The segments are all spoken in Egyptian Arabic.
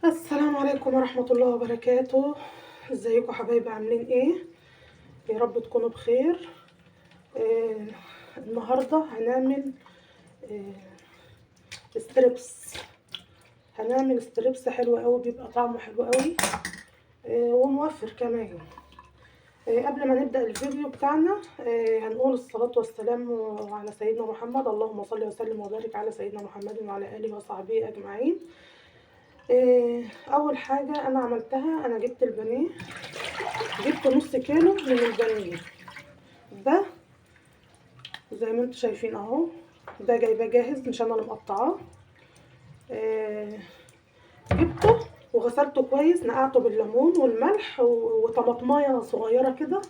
السلام عليكم ورحمة الله وبركاته. ازيكم حبايبي، عاملين ايه؟ يا رب تكونوا بخير. النهاردة هنعمل strips. هنعمل strips حلو قوي، بيبقى طعمه حلو قوي وموفر كمان. قبل ما نبدأ الفيديو بتاعنا هنقول الصلاة والسلام على سيدنا محمد، اللهم صل وسلم وبارك على سيدنا محمد وعلى آله وصحبه أجمعين. اول حاجة انا عملتها، انا جبت البانيه، جبت نص كيلو من البانيه ده زي ما انتم شايفين اهو، ده جايباه جاهز مش انا اللي مقطعاه. جبته وغسلته كويس، نقعته بالليمون والملح وطماطمايه صغيرة كده.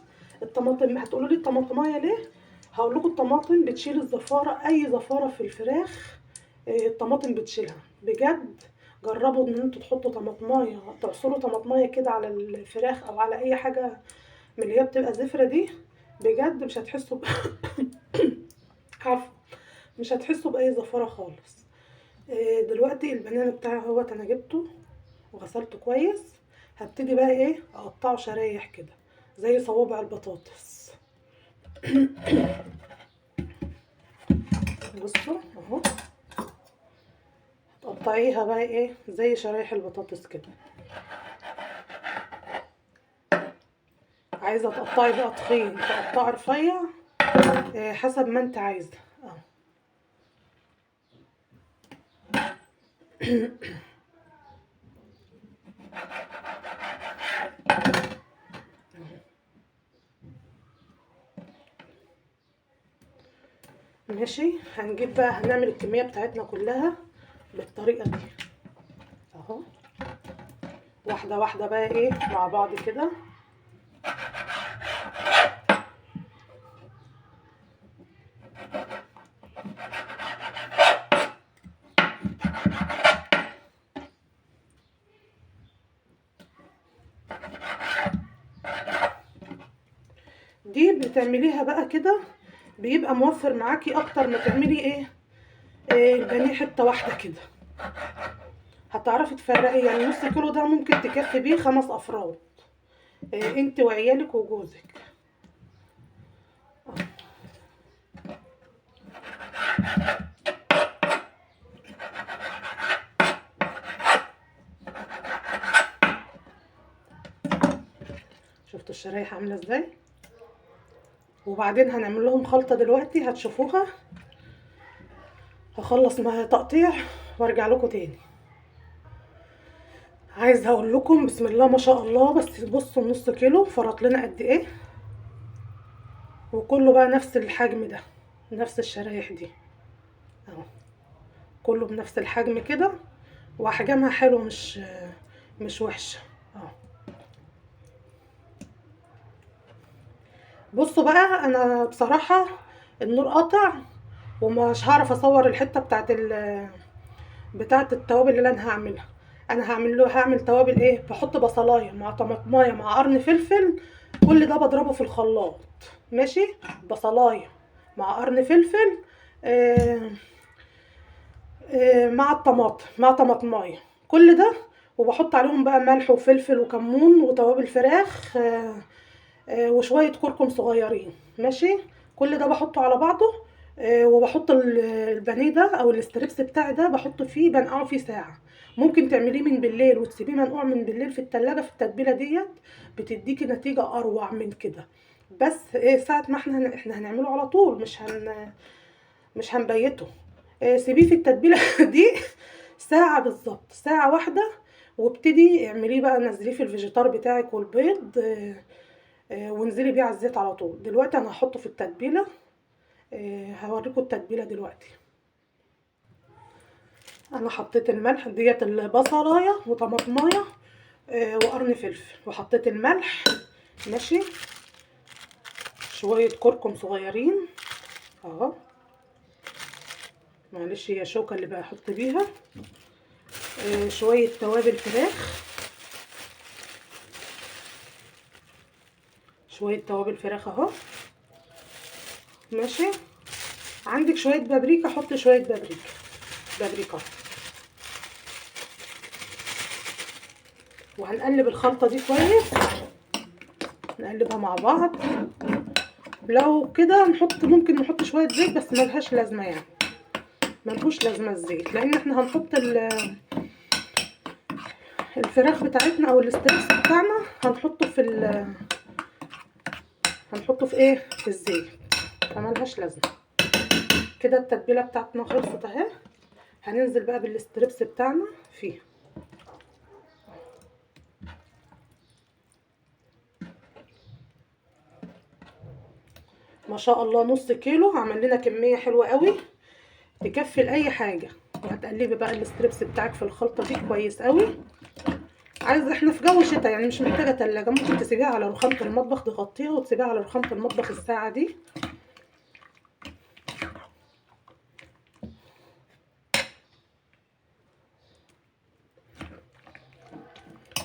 الطماطم هتقولوا لي الطماطمايه ليه؟ هقول لكم الطماطم بتشيل الزفاره، اي زفاره في الفراخ الطماطم بتشيلها بجد. جربوا ان انتوا تحطوا طماطمايه، تعصروا طماطمايه كده على الفراخ او على اي حاجة من اللي هي بتبقى زفره دي، بجد مش هتحسوا عفوا، مش هتحسوا باي زفاره خالص. دلوقتي البنانه بتاعي اهوت، انا جبته وغسلته كويس. هبتدي بقى ايه، اقطعه شرايح كده زي صوابع البطاطس. بصوا اهو، تقطعيها بقى ايه زي شرايح البطاطس كده. عايزه تقطعي بقى تخين، تقطعي رفيع، حسب ما انت عايزه. ماشي. هنجيب بقى، هنعمل الكمية بتاعتنا كلها بالطريقة دي اهو، واحدة واحدة بقى ايه مع بعض كده. دي بتعمليها بقى كده بيبقى موفر معاكي اكتر ما تعملي ايه البانيه حتة واحدة كده. هتعرفي تفرقي، يعني نص كيلو ده ممكن تكفي بيه 5 افراد، انت وعيالك وجوزك. شفتوا الشرايح عامله ازاي؟ وبعدين هنعمل لهم خلطه دلوقتي هتشوفوها. هخلص مع تقطيع وارجع لكم تاني. عايزه اقول لكم بسم الله ما شاء الله، بس بصوا النص كيلو فرط لنا قد ايه، وكله بقى نفس الحجم ده، نفس الشرايح دي اهو، كله بنفس الحجم كده، واحجامها حلوة مش وحشة اهو. بصوا بقى، انا بصراحة النور قطع ومش هعرف اصور الحتة بتاعت التوابل اللي انا هعملها. انا هعمل توابل ايه، بحط بصلايه مع طماطمايه مع قرن فلفل، كل ده بضربه في الخلاط. ماشي، بصلايه مع قرن فلفل، مع الطماطم مع طماطمايه، كل ده، وبحط عليهم بقى ملح وفلفل وكمون وتوابل فراخ، وشوية كركم صغيرين. ماشي، كل ده بحطه على بعضه، وبحط البانيه ده او ال strips بتاعي ده، بحطه فيه، بنقعه فيه ساعة. ممكن تعمليه من بالليل وتسيبيه منقوع من بالليل في التلاجة في التتبيله ديت، بتديكي نتيجة اروع من كده. بس ايه، ساعة ما احنا هنعمله على طول، مش هنبيته. سيبيه في التتبيله دي ساعة بالظبط، ساعة واحدة، وابتدي اعمليه بقى، نزليه في الفيجيتار بتاعك والبيض، وانزلي بيه على الزيت على طول. دلوقتي انا هحطه في التتبيله، هوريكم التتبيله دلوقتي. انا حطيت الملح ديت، البصلايه وطماطمايه، وقرن فلفل، وحطيت الملح. ماشي، شوية كركم صغيرين اهو. معلش هي شوكه اللي بحط بيها. شوية توابل فراخ، شوية توابل فراخ اهو، ماشي. عندك شوية بابريكا حط شوية بابريكا. وهنقلب الخلطة دي كويس، نقلبها مع بعض. لو كده نحط، ممكن نحط شوية زيت، بس ملهاش لازمه يعني، ملهوش لازمه الزيت، لان احنا هنحط الفراخ بتاعتنا او ال strips بتاعنا هنحطه في هنحطه في ايه، في الزيت، فملهاش لازمه. كده التتبيله بتاعتنا خلصت اهي. هننزل بقى بال strips بتاعنا فيها. ما شاء الله نص كيلو عمل لنا كمية حلوة قوي تكفي لاي حاجة. وهتقلبي بقى ال strips بتاعك في الخلطة دي كويس قوي. عايز، احنا في جو شتاء يعني مش محتاجه تلاجة، ممكن تسيبيها على رخامه المطبخ، تغطيها وتسيبيها على رخامه المطبخ الساعة دي.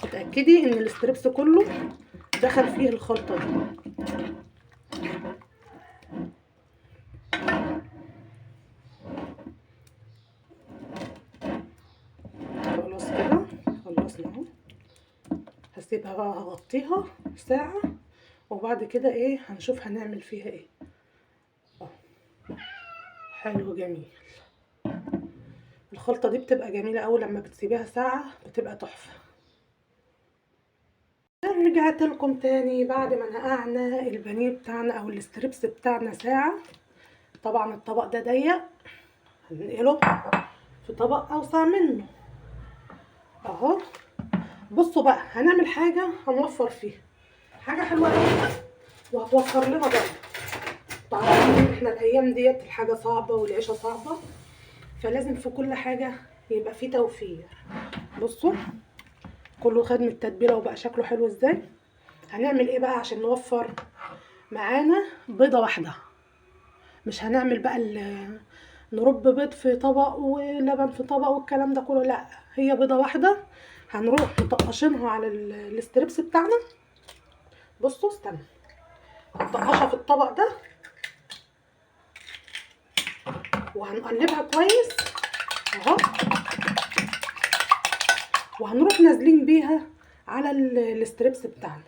اتاكدي ان ال strips كله دخل فيه الخلطة دي. خلاص كده خلصنا اهو. هسيبها بقى، هغطيها ساعة، وبعد كده ايه هنشوف هنعمل فيها ايه. حلو جميل. الخلطة دي بتبقى جميلة قوي لما بتسيبيها ساعة، بتبقى تحفة. رجعت لكم تاني بعد ما نقعنا البانيه بتاعنا او ال strips بتاعنا ساعة. طبعا الطبق ده ضيق، هننقله في طبق اوسع منه اهو. بصوا بقى هنعمل حاجة هنوفر فيها حاجة حلوة قوي وهتوفر لنا برضه. طبعا احنا الايام ديت الحاجة صعبة والعيشه صعبة، فلازم في كل حاجة يبقى في توفير. بصوا كله خد من التتبيله وبقى شكله حلو ازاي. هنعمل ايه بقى عشان نوفر؟ معانا بيضة واحدة، مش هنعمل بقى نرب بيض في طبق ولبن في طبق والكلام ده كله، لا هي بيضة واحدة هنروح مطقشينها على ال strips بتاعنا. بصوا استنى، هنطقشها في الطبق ده وهنقلبها كويس اهو، وهنروح نازلين بيها على ال strips بتاعنا.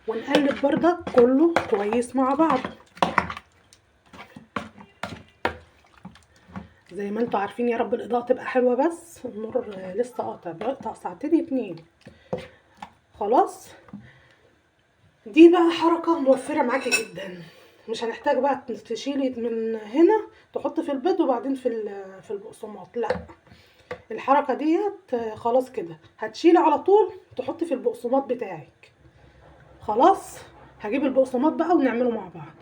ونقلب بردك كله كويس مع بعض. زي ما انتوا عارفين، يا رب الاضاءة تبقى حلوة، بس النور لسه قاطع، بيقطع ساعتين 2. خلاص دي بقى حركة موفره معاكي جدا، مش هنحتاج بقى تشيلي من هنا تحط في البيض وبعدين في البقسماط، لا الحركة ديت خلاص كده هتشيلي على طول تحطي في البقسماط بتاعك. خلاص هجيب البقسماط بقى ونعمله مع بعض.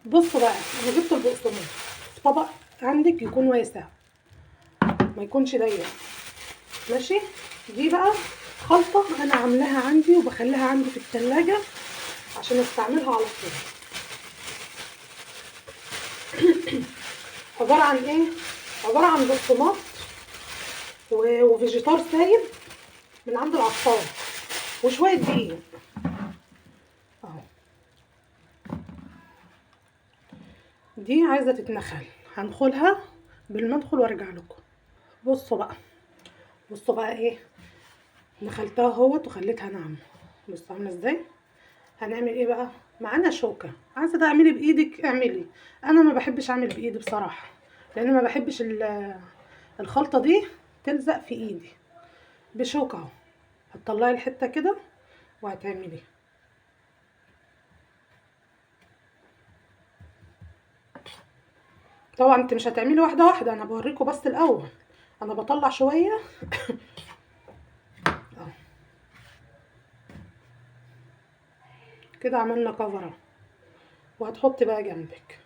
بصوا بقى انا جبت البقسماط في طبق عندك يكون واسع ما يكونش ضيق، ماشي. دي بقى خلطه انا عاملاها عندي وبخليها عندي في التلاجة عشان استعملها على طول. عبارة عن ايه؟ عبارة عن بقسماط وفيجيتار سايب من عند العطار وشوية دقيق اهو. دي عايزه تتنخل، هنخلها بالمدخل وارجع لكم. بصوا بقى، بصوا بقى ايه نخلتها اهوت وخليتها ناعمة. بصوا عامله ازاي. هنعمل ايه بقى؟ معانا شوكه، عايزه تعملي بايدك اعملي، انا ما بحبش اعمل بايدي بصراحة، لان ما بحبش الخلطة دي تلزق في ايدي. بشوكة اهو هتطلعي الحتة كده وهتعملي. طبعا انت مش هتعملي واحدة واحدة، انا بوريكم بس الاول، انا بطلع شوية كده. عملنا كفره وهتحطي بقى جنبك.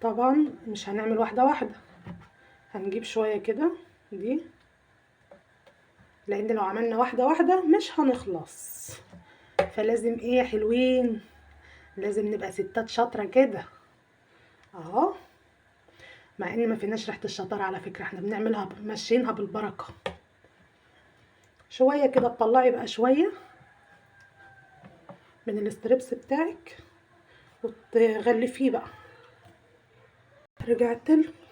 طبعا مش هنعمل واحدة واحدة، هنجيب شوية كده دي لان لو عملنا واحدة واحدة مش هنخلص. فلازم ايه يا حلوين، لازم نبقى ستات شاطرة كده اهو. مع ان ما فيناش ريحه الشطارة على فكرة، احنا بنعملها ماشيينها بالبركة. شوية كده تطلعي بقى شوية من ال strips بتاعك وتغلفيه بقى.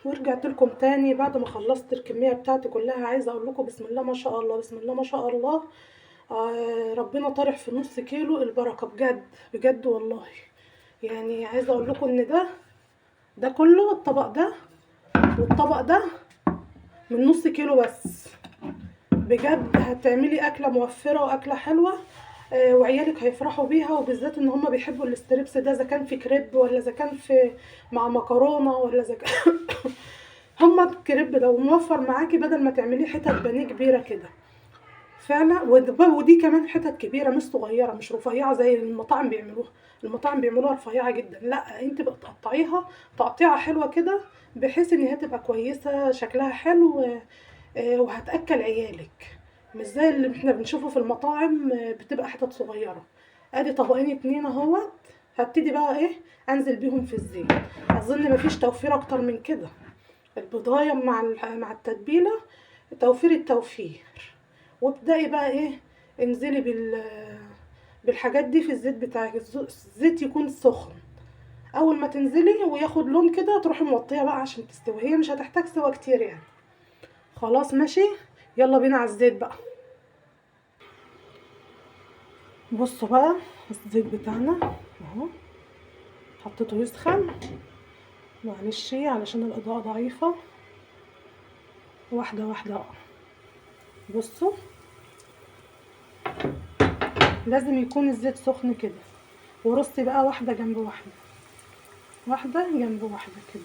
ورجعت لكم تاني بعد ما خلصت الكمية بتاعتي كلها. عايزه اقول لكم بسم الله ما شاء الله، بسم الله ما شاء الله، ربنا طارح في نص كيلو البركة بجد بجد والله. يعني عايزه اقول لكم ان ده كله، الطبق ده والطبق ده من نص كيلو بس. بجد هتعملي اكله موفره واكله حلوة، وعيالك هيفرحوا بيها، وبالذات ان هما بيحبوا ال strips ده، اذا كان في كريب ولا اذا كان في مع مكرونه ولا اذا كان هما الكريب ده وموفر معاكي بدل ما تعمليه حتت بانيه كبيرة كده فعلا. ودي كمان حتت كبيرة مش صغيرة، مش رفيعة زي المطاعم بيعملوها. المطاعم بيعملوها رفيعة جدا، لا انت بتقطعيها تقطيعه حلوة كده بحيث ان هي تبقى كويسة شكلها حلو، وهتاكل عيالك، مش زي اللي احنا بنشوفه في المطاعم، بتبقى حتت صغيرة. ادي طبقين 2 اهوت. هبتدي بقى ايه، انزل بيهم في الزيت. اظن مفيش توفير اكتر من كده، البضايه مع التتبيله توفير التوفير. وابدأي بقى ايه، انزلي بالحاجات دي في الزيت بتاعك. الزيت يكون سخن اول ما تنزلي وياخد لون كده، تروحي موطيه بقى عشان تستوي. هي مش هتحتاج سوا كتير يعني. خلاص ماشي، يلا بينا على الزيت بقى. بصوا بقى الزيت بتاعنا اهو، حطيته يسخن، معلش علشان الاضاءة ضعيفة، واحدة واحدة. بصوا لازم يكون الزيت سخن كده. ورصي بقى واحدة جنب واحدة، واحدة جنب واحدة كده.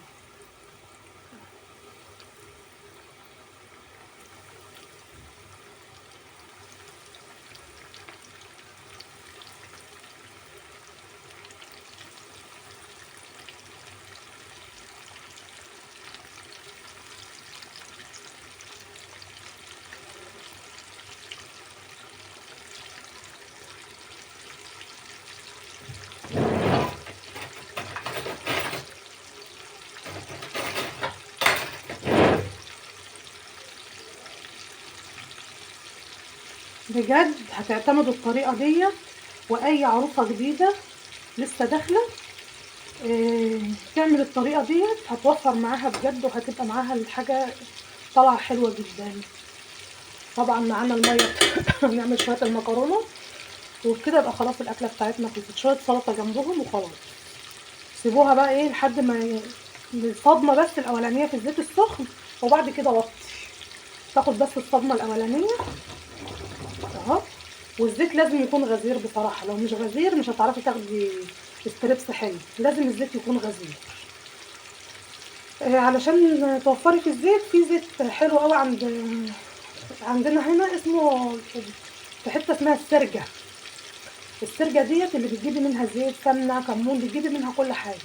بجد هتعتمدوا الطريقة دي، واي عروسه جديدة لسه داخله تعمل الطريقة دي هتوفر معاها بجد، وهتبقى معاها الحاجة طالعه حلوة جدا. طبعا معانا المية نعمل شوية المكرونه وبكده يبقى خلاص الاكلة بتاعتنا خلصت. شوية سلطة جنبهم وخلاص. سيبوها بقى ايه لحد ما الصدمة بس الاولانية في الزيت السخن، وبعد كده وطي تاخد بس الصدمة الاولانية اهو. والزيت لازم يكون غزير بصراحة، لو مش غزير مش هتعرفي تاخدي strips حلو، لازم الزيت يكون غزير علشان توفري في الزيت. في زيت حلو قوي عندنا هنا اسمه في حتة اسمها السرجه. السرجه ديت اللي بتجيبي منها زيت، سمنه، كمون، بتجيبي منها كل حاجة.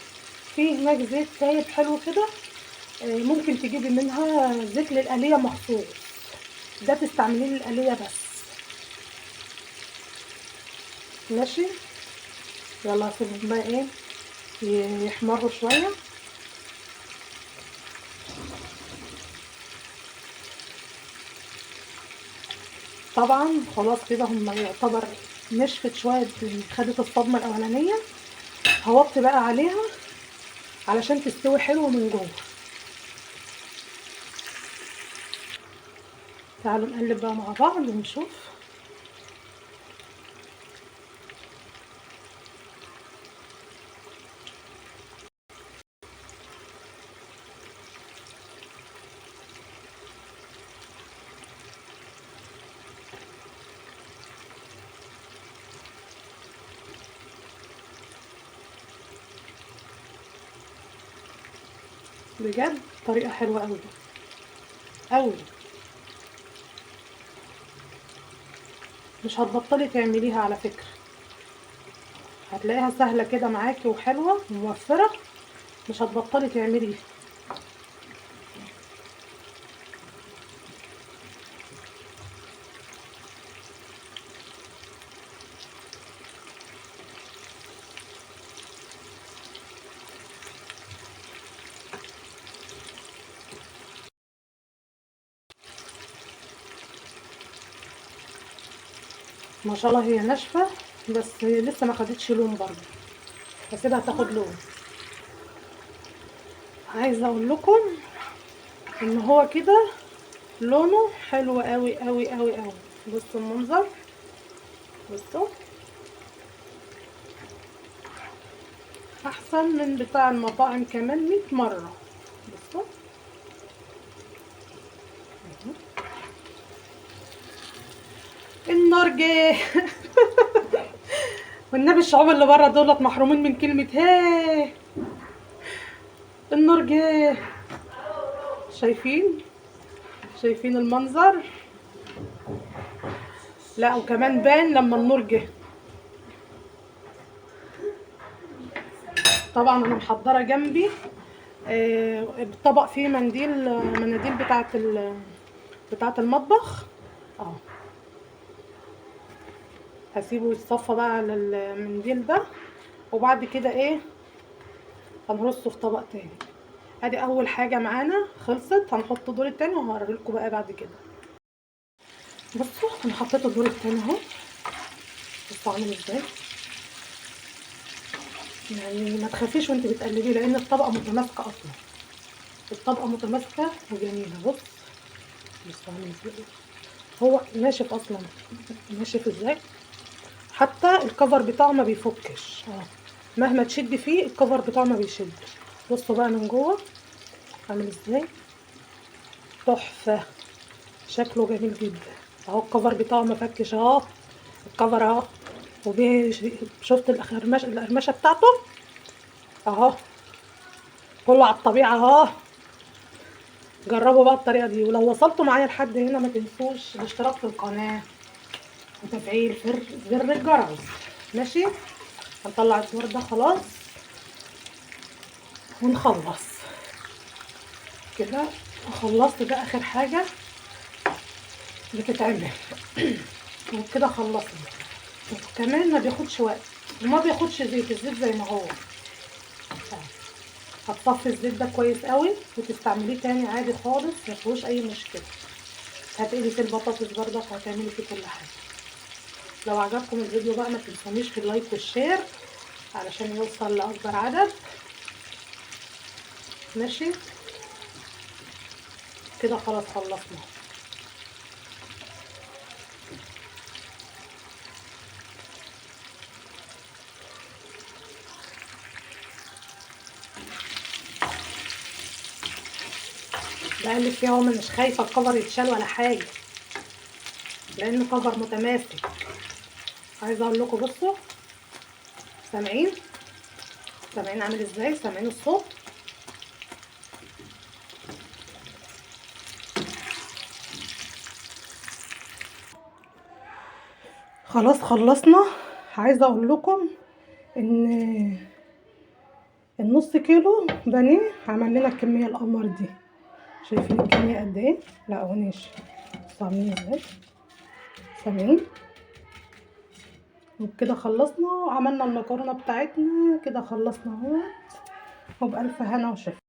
في هناك زيت سايب حلو كده، ممكن تجيبي منها زيت للقليه مخصوص، ده تستعمليه للقليه بس. ماشي، يلا هسيبهم بقى ايه يحمروا شوية. طبعا خلاص كده هم يعتبر نشفت شوية، خدت الصدمة الاولانية. هوطي بقى عليها علشان تستوي حلو من جوه. تعالوا نقلب بقى مع بعض ونشوف. بجد طريقة حلوة قوي قوي، مش هتبطلي تعمليها على فكرة، هتلاقيها سهلة كده معاكي وحلوة وموفرة، مش هتبطلي تعمليها. ما شاء الله هي ناشفة، بس لسه ما خدتش لون برضه، هسيبها تاخد لون. عايزه اقول لكم ان هو كده لونه حلو قوي قوي قوي قوي. بصوا المنظر، بصوا احسن من بتاع المطاعم كمان 100 مرة. بصوا النار جه. والنبي الشعوب اللي بره دولت محرومين من كلمة هي النار جه. شايفين المنظر؟ لا وكمان بان لما النور جه. طبعا انا محضرة جنبي الطبق فيه مناديل بتاعه المطبخ اهو. هسيبه يتصفى بقى على المنديل ده، وبعد كده ايه هنرصه في طبق تاني. ادي اول حاجة معانا خلصت. هنحط الدور التاني وهوري لكم بقى بعد كده. بصوا انا حطيت الدور التاني اهو، بصوا عامل ازاي. يعني ما تخافيش وانت بتقلبيه لان الطبقة متماسكة اصلا، الطبقة متماسكة وجميلة. بصوا عامل ازاي، هو ناشف اصلا، ناشف ازاي، حتى الكفر بتاعه ما بيفكش. مهما تشد فيه الكفر بتاعه ما بيشدش. بصوا بقى من جوه عامل ازاي، تحفة، شكله جميل جدا اهو. الكفر بتاعه ما فكش اهو، الكفر اهو، شفت القرمشه بتاعته اهو، كله على الطبيعة اهو. جربوا بقى الطريقة دي، ولو وصلتوا معايا لحد هنا ما تنسوش الاشتراك في القناة وتفعيل زر الجرس. ماشي، هنطلع الدور ده خلاص ونخلص كده. خلصت ده اخر حاجة بتتعمل وكده خلصنا. وكمان ما بياخدش وقت وما بياخدش زيت، الزيت زي ما هو. هتصفي الزيت ده كويس قوي وتستعمليه تاني عادي خالص، ما فيهوش اي مشكلة. هتقلي في البطاطس برضك وهتعملي فيه كل حاجة. لو عجبكم الفيديو بقى ما تنسونيش في ال like وال share علشان يوصل لاكبر عدد. ماشي كده خلاص خلصنا. بقلب فيها اهو، مش خايفة الكفر يتشال ولا حاجة لان كفر متماسك. عايزه اقول لكم بصوا، سامعين عامل ازاي، سامعين الصوت؟ خلاص خلصنا. عايزه اقول لكم ان النص كيلو بانيه عمل لنا الكمية القمر دي. شايفين الكمية قد ايه؟ لا هو ناشف. بصوا عاملين ازاي، سامعين؟ وبكده خلصنا وعملنا المكرونه بتاعتنا كده، خلصنا اهوت، وبألف هنا وشفا.